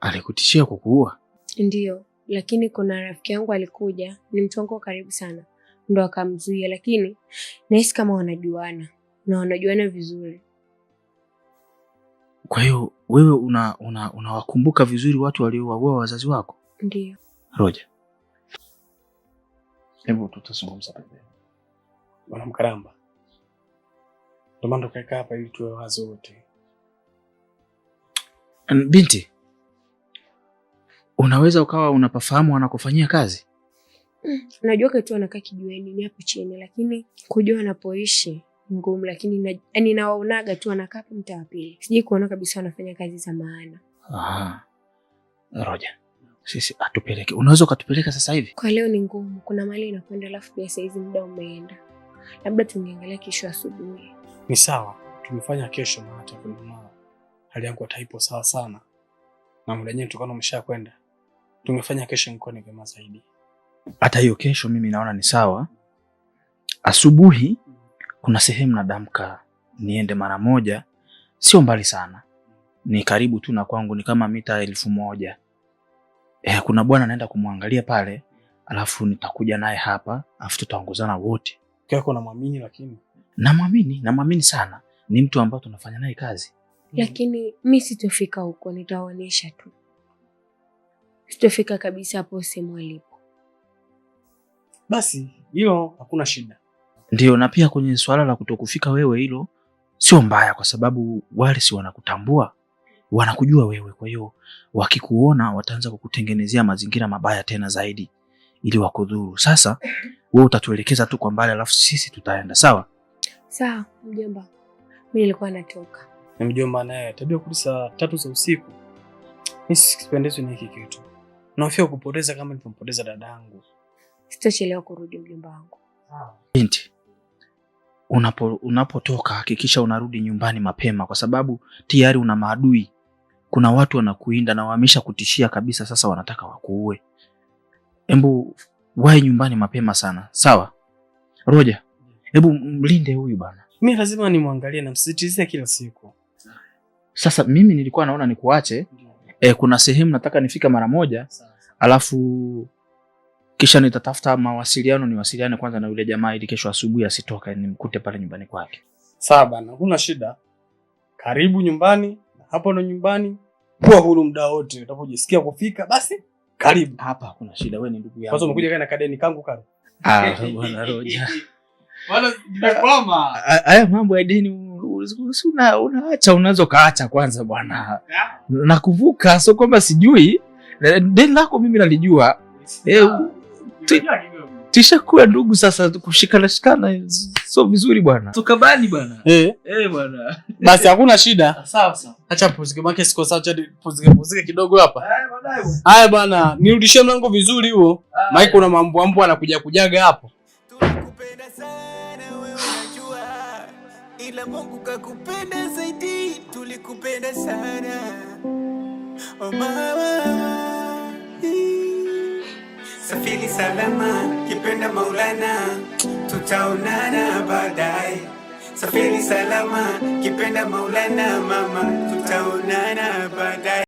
Alikutishia kukuua? Ndiyo, lakini kuna rafiki yangu alikuja, ni mtu wangu wa karibu sana, ndo akamzuia, lakini nahisi kama wanajuana na wanajuana vizuri. Kwa hiyo wewe unawakumbuka una vizuri watu waliowaua wazazi wako? Ndiyo. Roja, hebu tutazungumza pembeni. Bwana Mkaramba, ndio maana tukaeka hapa ili tuwe wazi wote. Binti, unaweza ukawa unapafahamu wanakofanyia kazi? Najua tu wanakaa kijiweni, ni hapo chini, lakini kujua wanapoishi ngumu, lakini yaani nawaonaga tu wanakaa hapo mtaa wa pili, sijai kuona kabisa wanafanya kazi za maana. Aha. Roja, sisi atupeleke, unaweza ukatupeleka sasa hivi? Kwa leo ni ngumu, kuna mahali inakwenda, alafu pia saizi muda umeenda, labda tungeangalia kesho asubuhi. Ni sawa, tumefanya kesho, maana hata hali yangu hata sawa sana na muda wenyewe tukana umeshakwenda. Tungefanya kesho, ingekuwa ni vyema zaidi. Hata hiyo kesho mimi naona ni sawa. Asubuhi kuna sehemu nadamka niende mara moja, sio mbali sana, ni karibu tu na kwangu, ni kama mita 1000. Kuna bwana naenda kumwangalia pale, alafu nitakuja naye hapa, alafu tutaongozana wote. Kwa namwamini, lakini namwamini, namwamini sana, ni mtu ambaye tunafanya naye kazi. Lakini mi sitofika huko, nitaonyesha tu, sitofika kabisa hapo sehemu alipo. Basi hilo hakuna shida. Ndio, na pia kwenye swala la kutokufika wewe, hilo sio mbaya, kwa sababu wale si wanakutambua, wanakujua wewe. Kwa hiyo wakikuona wataanza kukutengenezea mazingira mabaya tena zaidi ili wakudhuru. Sasa wewe utatuelekeza tu kwa mbali, alafu sisi tutaenda. Sawa sawa, mjomba. Mimi nilikuwa natoka. Na mjomba naye tabia kurudi saa 3 za usiku, mimi sipendezwi na hiki kitu. Nahofia kupoteza kama nilivyompoteza dadangu. Sitochelewa kurudi mjomba wangu. Binti, unapotoka hakikisha unarudi nyumbani mapema, kwa sababu tayari una maadui. Kuna watu wanakuinda na wamesha kutishia kabisa, sasa wanataka wakuue. Hebu wahi nyumbani mapema sana, sawa? Roja, hebu mlinde huyu bana. Mimi lazima nimwangalie na msisitizie kila siku. Sasa mimi nilikuwa naona nikuache. Kuna sehemu nataka nifika mara moja, alafu kisha nitatafuta mawasiliano, niwasiliane kwanza na yule jamaa ili kesho asubuhi asitoke, nimkute pale nyumbani kwake. Sawa bana, huna shida. Karibu nyumbani, hapo ndo nyumbani. Kuwa huru muda wote, utapojisikia kufika basi karibu. Hapa hakuna shida, wewe ni ndugu yangu. Kwanza umekuja kana kadeni kangu kale. Ah, bwana Roja. Bwana nimekwama. Haya mambo ya deni unaacha, unaweza kaacha kwanza bwana. Nakuvuka, sio kwamba sijui. Deni lako mimi nalijua. Tishakuwa ndugu sasa, kushikana shikana sio vizuri bwana. Tukabani bwana. Bwana. Basi hakuna shida. Sawa sawa. Acha pumzike, maana siko sawa, acha pumzike kidogo hapa. Haya bwana, nirudishie mlango vizuri huo. Maana kuna mambo mambo anakuja kujaga hapo. Tunakupenda sana wewe unajua, ila Mungu kakupenda zaidi, tulikupenda sana. Oh mama. Safiri salama, kipenda Maulana, tutaonana baadaye. Safiri salama, kipenda Maulana, mama, tutaonana baadaye.